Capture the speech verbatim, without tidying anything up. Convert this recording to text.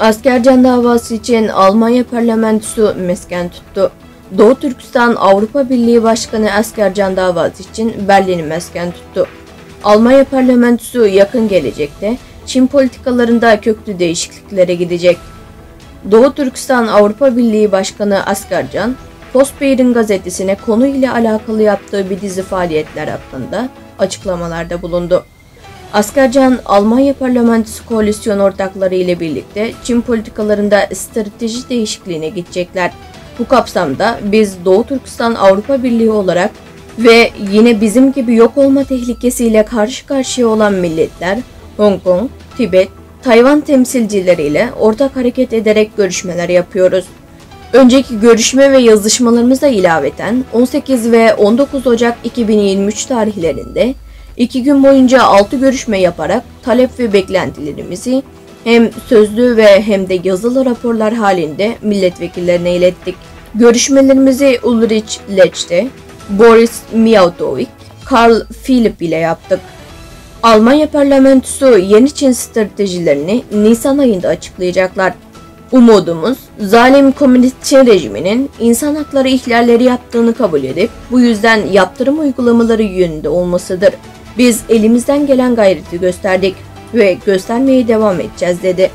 Askercan davası için Almanya parlamentosu mesken tuttu. Doğu Türkistan Avrupa Birliği Başkanı Askercan davası için Berlin'i mesken tuttu. Almanya parlamentosu yakın gelecekte Çin politikalarında köklü değişikliklere gidecek. Doğu Türkistan Avrupa Birliği Başkanı Askercan, Postbeyrin gazetesine konu ile alakalı yaptığı bir dizi faaliyetler hakkında açıklamalarda bulundu. Askercan, Almanya parlamentosu koalisyon ortakları ile birlikte Çin politikalarında strateji değişikliğine gidecekler. Bu kapsamda biz Doğu Türkistan Avrupa Birliği olarak ve yine bizim gibi yok olma tehlikesiyle karşı karşıya olan milletler, Hong Kong, Tibet, Tayvan temsilcileriyle ortak hareket ederek görüşmeler yapıyoruz. Önceki görüşme ve yazışmalarımıza ilaveten on sekiz ve on dokuz Ocak iki bin yirmi üç tarihlerinde iki gün boyunca altı görüşme yaparak talep ve beklentilerimizi hem sözlü ve hem de yazılı raporlar halinde milletvekillerine ilettik. Görüşmelerimizi Ulrich Lechte, Boris Miałtowik, Karl Philipp ile yaptık. Almanya parlamentosu yeni Çin stratejilerini Nisan ayında açıklayacaklar. Umudumuz, zalim komünist Çin rejiminin insan hakları ihlalleri yaptığını kabul edip, bu yüzden yaptırım uygulamaları yönünde olmasıdır. Biz elimizden gelen gayreti gösterdik ve göstermeye devam edeceğiz, dedi.